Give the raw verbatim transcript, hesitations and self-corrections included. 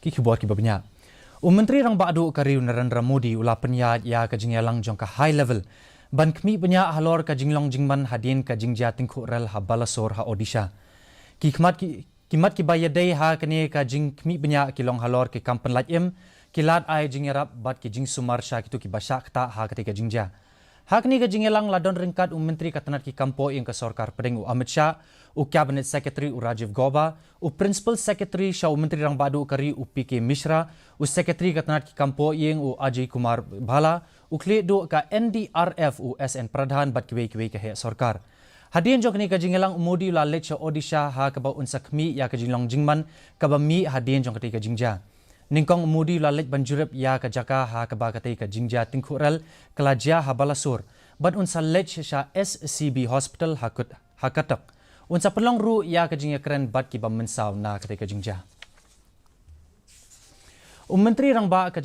Ki khubor kiba bniah. U Myntri Rangbah Duh ka ri u Narendra Modi u la pynïaid ïa ka jingïalang jong ka high level ban khmih bniah halor ka jinglong jingman hadien ka jingjia tyngkhuh rel ha Balasore ha Odisha. Ki khmat ki, ki mat kiba ïadei ha kane ka jingkhmih bniah ki long halor ki kam pynlait im, ki lad ai jingïarap bad ki jingsumar sha kito kiba shah ktah ha katei ka jingjia. Ha kane ka jingïalang la don ryngkat u Myntri ka tnat ki kam poh ïing ka Sorkar Pdeng u Amit Shah, u Cabinet Secretary u Rajiv Gauba, u Principal Secretary sha u Myntri Rangbah Duh ka ri u P K Mishra, u Secretary ka tnat ki kam poh ïing u Ajay Kumar Bhalla, u khlieh duh ka N D R F u S N Pradhan bad kiwei kiwei ka heh sorkar. Hadien jong kane ka jingïalang u Modi u la leit sha Odisha ha kaba un sa khmih ïa ka jinglong jingman kaba mih hadien jong katei ka jingjia. Nyngkong u Modi u la leit ban jurip ïa ka jaka ha kaba katei ka jingjia tyngkhuh rel ka la jia ha Balasore, bad un sa leit sha S C B Hospital ha Kut-, ha Cuttack. Un sa pynlong ruh ïa ka jingïakren bad kiba mynsaw na katei ka jingjia. U Myntri Rangbah ka